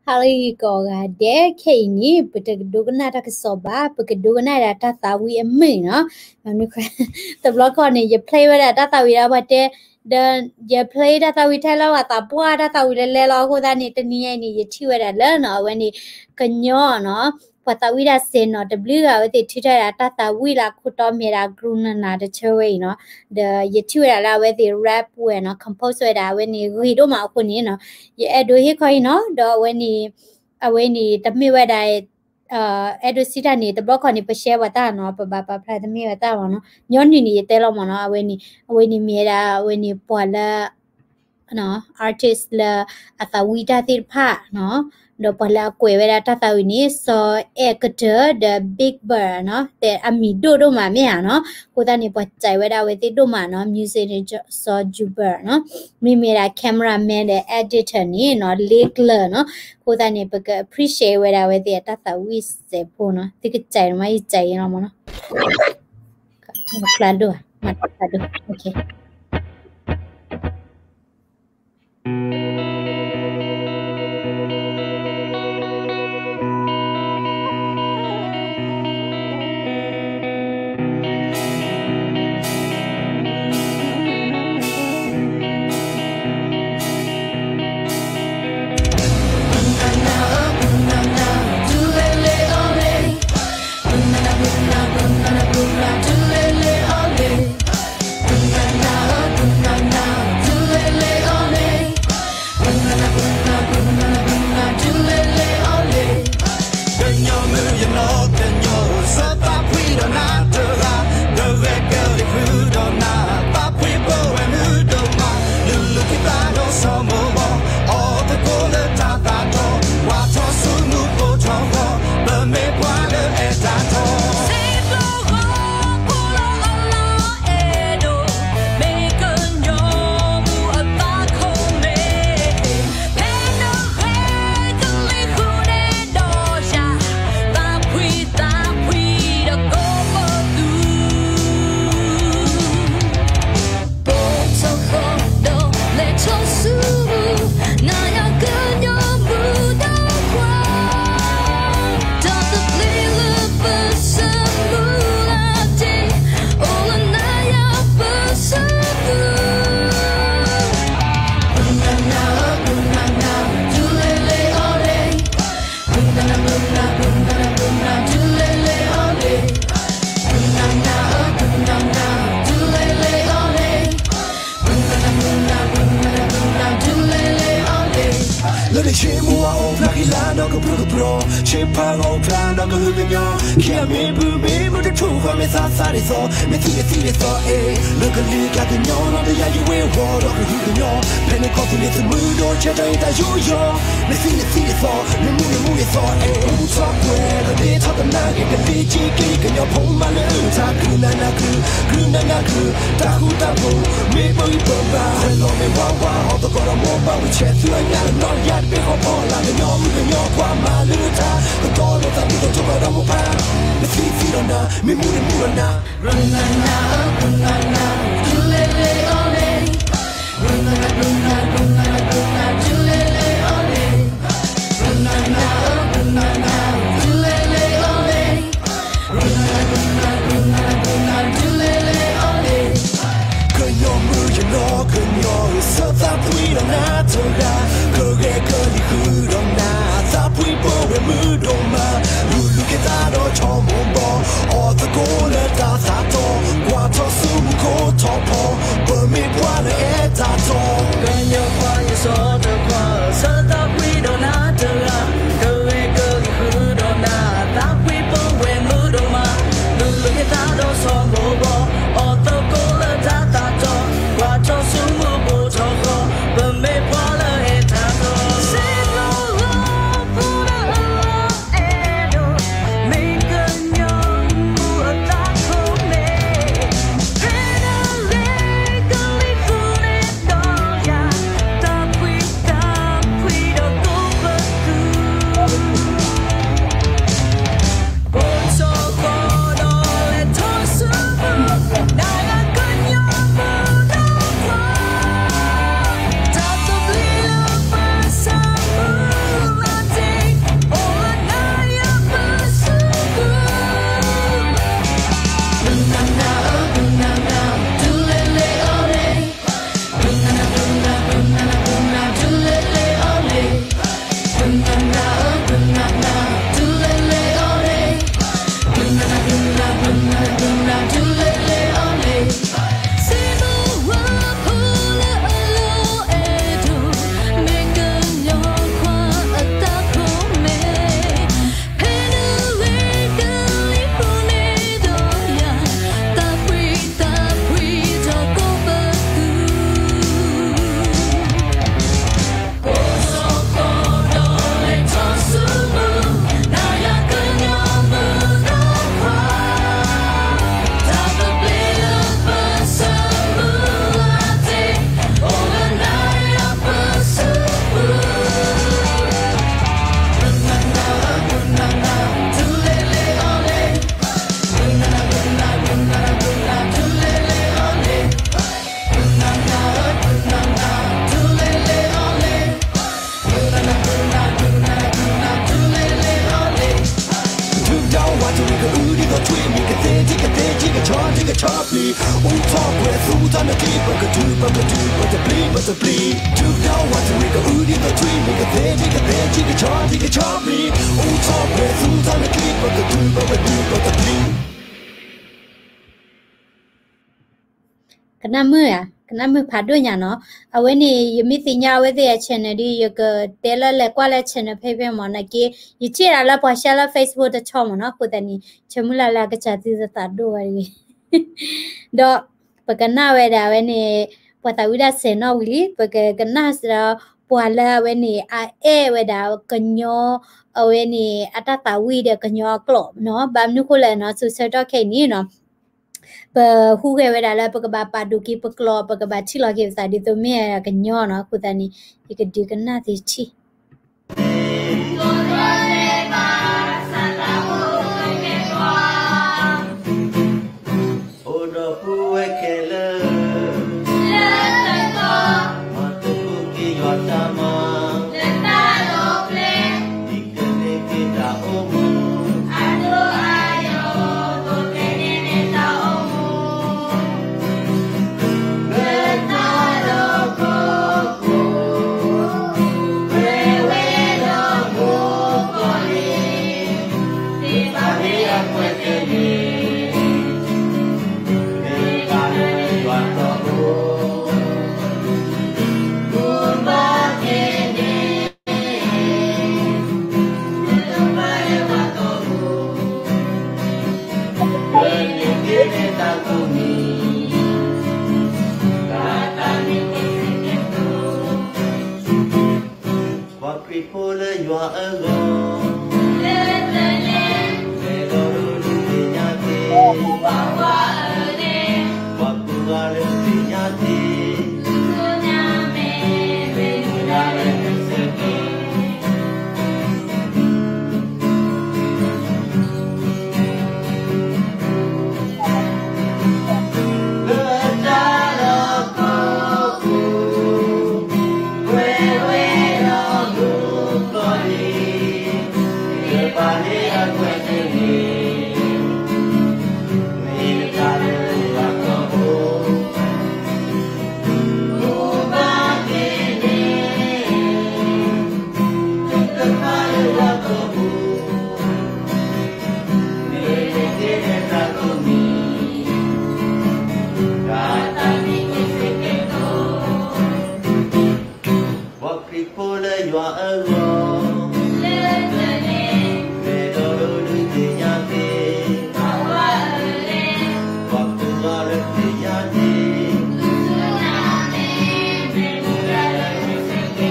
ဟါလၢဂ့ၤကိးဂၤဒဲး, ခဲအံၤန့ၣ် ပတကဒိကနၣ်တၢ်ကစီၣ်ဘၣ်, ပကဒိကနၣ်ဒၣ်တၢ်သးဝံၣ်အမုာ်နီၤ. တဘျီခီန့ၣ် ယ play ဝဲဒၣ်တၢ်သးဝံၣ်ဒီး ပှၤတဲ, ဒီးယ play တၢ်သးဝံၣ်ထဲလၢပှၤသးပှၢ်တၢ်သးဝံၣ်လၢလဲလီၤ. အဃိသတးန့ၣ် တနံၤညါအံၤန့ၣ် ယထံၣ်ဝဲဒၣ်လၢနီၤ, အဝဲန့ၣ် ကညီနီၤ, ပှၤသးဝံၣ်တၢ်စဲးနီၤတဘျုးဂၤ အဝဲသ့ၣ်ထုးထီၣ်ဒၣ်တၢ်သးဝံၣ်လၢအခိၣ်တီမ့ၢ်ဒၣ် ကရူၢ်နနၤ တဆၢဝဲအံၤနီၤ. ဒီးယထံၣ်ဝဲဒၣ်လၢအဝဲသ့ၣ် rap ဝဲနီၤ, compose ဝဲဒၣ် အဝဲန့ၣ်ဂ့ၤဒိၣ်မးအဃိန့ၣ်နီၤ, ယအဲၣ်ဒိးဟ့ၣ်ခီအံၤနီၤ. ဒီးအဝဲန့ၣ်, အဝဲန့ၣ်တမ့ၢ်ဝဲဒၣ် အဲၣ်ဒိးစံးတၢ်န့ၣ် တဘျီခီန့ၣ် ပ share ပှၤတၢ်နီၤ, ပဘၣ်ပာ်ဖျါတမ့ၢ်ဝဲတၢ်ဘၣ်နီၤ. ညီနုၢ်န့ၣ် ယတဲလီၤမ့ၢ်နီၤ, အဝဲန့ၣ်, အဝဲန့ၣ်မ့ၢ်ဝဲဒၣ် အဝဲန့ၣ်ပှၤလၢ artist လၢအသးဝံၣ်တၢ်သ့ၣ်တဖၣ်နီၤ, ဒီးပှၤလၢအကွဲးဝဲဒၣ်တၢ်သးဝံၣ်န့ၣ် စီၤအဲၣ်ကတၢၢ် ဒီး Big Bird နီၤ, တဲအမံၤဒိၣ်ဒိၣ်မးမ့ၢ်ဧါနီၤ. အဃိသတးန့ၣ် ပှၤစံးဝဲဒၣ်အဝဲသ့ၣ်ဒိၣ်မးနီၤ, music န့ၣ် စီၤ Jubert နီၤ, မ့မ့ၢ်ဒၣ် cameraman ဒီး editor န့ၣ်နီၤ လ့ကျၢၤနီၤ. အဃိသတးန့ၣ် ပက appreciate ဝဲဒၣ်အဝဲသ့ၣ်အတၢ်သးဝံၣ်စဲးဖိနီၤ, သုကစံးမး ယစံးအံၤလီၤမ့ၢ်နီၤ. မၤဖျါဒိၣ်, မၤဖျါဒိၣ်, okay. လၢနဆ့မူအအိၣ်ဖျါဃံလၤဒီးကပြုၢ်ကပြီၤ, ဆ့ဖးဂီၤဖျါဒီးကဟုကညီၤ, ခံဂၤမ့ၢ်ဘုမ့ၢ်မုၢ်တထူၣ်ဃီမ့ၢ်သးသးဒ်သိး, မ့ၢ်သံန့ၣ်သံဒ်သိးအ့ၣ်, လၢကလံၤကျါကညီနီတယၤယဝ့ၤဝီၤဒီးကဟုကညီၤ, ဖဲန့ၣ်ကီၢ်သူလ့ၤသမုၢ်ဒီးဆၢထၢၣ်အံၤတၢ်ယူးယီၤ, မ့ၢ်သံန့ၣ်သံဒ်သိး, မ့ၢ်မုၢ်န့ၣ်မုၢ်ဒ်သိးအ့ၣ်, မူထီၣ်ကွဲၤဒီးဒ့ထီၣ်သနာ်က့ၤ ကလံၤက့ၤကညီဖိမးလၢထး ကရုၢ်နၤနၤကရုၢ်, ကရုၢ်နၤနၤကရုၢ်, တၢ်ဃူတၢ်ဖိး, မ့ၢ်ပဂံၢ်ပဘါ, ခွဲးလီၤမ့ၢ်ဝါဝါ, အီၣ်သကိးဒီးမိၢ်ပၢ်ဝံၤ ဆဲးသူအညၣ်နီၤ ယၤတဘ့ၣ်ဃီဖီလာ် ကညီမုၣ်ကညီခွါမးလၢထး, ကတီၤလိာ်သးဒ်သိးကၠိဘၣ်ဒီးမိၢ်ပၢ်, မ့ၢ်သံသံဒီးနၤ, မ့ၢ်မုၢ်န့ၣ်မုၢ်ဒီးနၤ, ကရုၢ်နၤနၤ, ကရုၢ်နၤနၤ, တုၤလဲလဲအီၤန့ၣ်, ကရုၢ်နၤနၤ, ကရုၢ်နၤနၤ, ကရုၢ်လဲလဲအီၤန့ၣ်, ကရုၢ်နၤနၤ, ကရုၢ်နၤနၤ, တုၤလဲလဲအီၤန့ၣ် ကညီမုၣ်ယနီၢ်ကညီၤ ဆၢသးဖှံဒီးနၤတဂၤ, ကဂဲၤကလံၤဃုာ်ဒီးနၤ, သးဖှံပှဲၤဝဲမုာ်ဒိၣ်မး, လူၤလူၤက့ၤသးဒီးဆီမိၢ်ဘီ, အီၣ်သကိးလၢတၢ်သးထီၣ်, ကွၢ်ထီၣ်ဆူမူခိၣ်ထီ ကဆီပျံၤ, အိၣ်ထီၣ်ကွဲၤသူတၢ်နထံၣ် ပကဒုး ပကဒုး ပတပျံၤ ပတပျံၤ, ဒုၣ်ဒါဝးတရံးကအုဒံးသထံၣ် မ့ၢ်ကသ့ဒံးကသ့ ထံကဆီ ထံကဆီပျံၤ, အိၣ်ထီၣ်ကွဲၤသူတၢ်နထံၣ် ပကဒုး ပကဒုး ပတပျံၤ ကနၣ်မုာ်ဧါ, ကနၣ်မုာ်ဖးဒိၣ်ညါနီၤ. အဝဲန့ၣ် ယမ့ၢ်သ့ၣ်ညါအဝဲသ့ၣ်အ channel ဒီး ယကတဲလၢလဲၤကွၢ်လၢ channel ဖဲဖဲမ့ၢ်နီၤက့, ယထံၣ်ဒၣ်လၢပှၤ share လၢ Facebook တဆီမ့ၢ်နီၤ, အဃိသတးန့ၣ် ဆၢမုၢ်လၢ်လၢအကစၢ်သုသးဒိၣ်ဝဲတဂ့ၤ. ဒီးပကနၣ်ဝဲဒၣ်ဝဲန့ၣ် ပှၤသးဝံၣ်ဒၣ်စဲးနီၣ်ဝံၤလံ, ပကကနၣ်စ့ၢ်ဒီး ပှၤလၢအဝဲန့ၣ် အအဲၣ်ဝဲဒၣ်ကညီ အဝဲန့ၣ် အတၢ်သးဝံၣ်ဒီးကညီအကျိာ်နီၤ, ဘၣ်မနုၤဃိလဲၣ်နီၤ, စိၤဆၢကတီၢ်ခဲအံၤန့ၣ်နီၤ ပဟူးဂဲၤဝဲဒၣ်လၢပကဘၣ်ပာ်ဒိၣ်က့ၤပကျိာ်, ပကဘၣ်ထံၣ်လီၤက့ၤပသးဒ်သိးမ့ၢ်ကညီနီၤ, အဃိသတးန့ၣ် ယကဒုးကနၣ်သ့ထံၣ် အိၣ်ဒီးပုၢ်ဝဲၢ်ခဲလၢာ် လၢတတီၤ မၤသကိးက့ၤယွၤတၢ်မၤ လၢတၢ်လီၤပျံၤ ဒ်ကန့ၢ်က့ၤတၢ်အိၣ်မူ အဒိၣ်အယိာ် ဒိးသန့ၤန့ၢ်တၢ်အိၣ်မူ လၢတၢ်လီၢ်ကိးပူၤ ပှဲၤဝဲဒီးမူကီၢ်လံ သ့ၣ်ဘၣ်မ့ၢ်အကွဲးတန့ၢ် မ့ၢ်တၢ်လၢယွၤတီအိၣ် မူဘၣ်က့ၤန့ၣ် မ့ၢ်တၢ်လၢယွၤတီအိၣ် ကန့ၢ်က့ၤန့ၢ်တၢ်ကိးမံၤ တၢ်သးမံက့ၤစ့ၢ်ကီး ပှၤခရံာ်ဖိလၢယွၤအဂီၢ် လၢတၢ်လဲၤ မ့ၢ်ဒီးဒိးဒုးသ့ၣ်ညါက့ၤ ပှၤဝါအၢလဲၤ ပှၤကူၣ်ဂၤလၢသ့ၣ်ညါက့ၤ ဆူညါမ့ၢ် မ့ၢ်မူဒါလၢနစၢက့ၤ လၢတၢ်လီၢ်ကိးပူၤ ပှဲၤဝဲဒီးမူကီၢ်လံ သ့ၣ်ဘၣ်မ့ၢ်အကွဲးတန့ၢ် မ့ၢ်တၢ်လၢယွၤတီအိၣ် မူဘၣ်က့ၤန့ၢ် တၢ်သးမံက့ၤစ့ၢ်ကီး ပှၤခရံာ်ဖိလၢယွၤအဂီၢ် လၢတၢ်လဲၤ မ့ၢ်ဒီးဒိးဒုးသ့ၣ်ညါက့ၤ ပှၤဝါအၢလဲၤ ပှၤကူၣ်ဂၤလၢသ့ၣ်ညါက့ၤ ဆူညါမ့ၢ် မ့ၢ်မူဒါလၢနစၢက့ၤ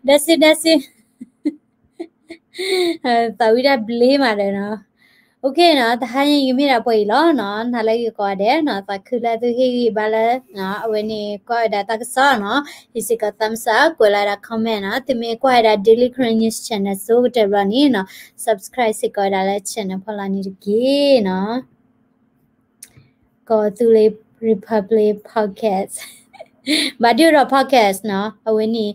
ဒၣ်စံး ဒၣ်စံး သးဝံၣ်ဒၣ်ဘျ့မးဒီးနီၤ. OK နီၤ, တဟါညါယမ့ၢ်ဒၣ်ပှဲၤအံၤလီၤနီၤ, နၤလၢဂ့ၤကိးဂၤဒဲးနီၤ, သးခုလၢသုဟ့ၣ်ဂံၢ်ဘါလၢ အဝဲန့ၣ်ကွၢ်ဝဲဒၣ်တၢ်ကစီၣ်နီၤ, ဟ့ၣ်စ့ၢ်ကီး thumbs up, ကွဲးလီၤဝဲဒၣ် comment နီၤ, သုမ့ၢ်ကွၢ်ဝဲဒၣ် Daily Karen News Channel စိကတၢၢ်ဘျီန့ၣ်နီၤ, subscribe စ့ၢ်ကီးဝဲဒၣ်လၢ channel ဖီလာ်န့ၣ်တက့ၢ်နီၤ. ကီၢ်သူလ့ၤ Republic Podcast ဘၣ်ဒုးဒီး podcast နီၤ, အဝဲန့ၣ်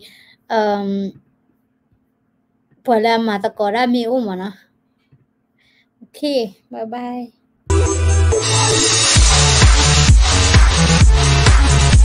ပှၤလၢအမၤသကိးတၢ်မ့ၢ်အိၣ်မးနီၤ. OK, bye bye.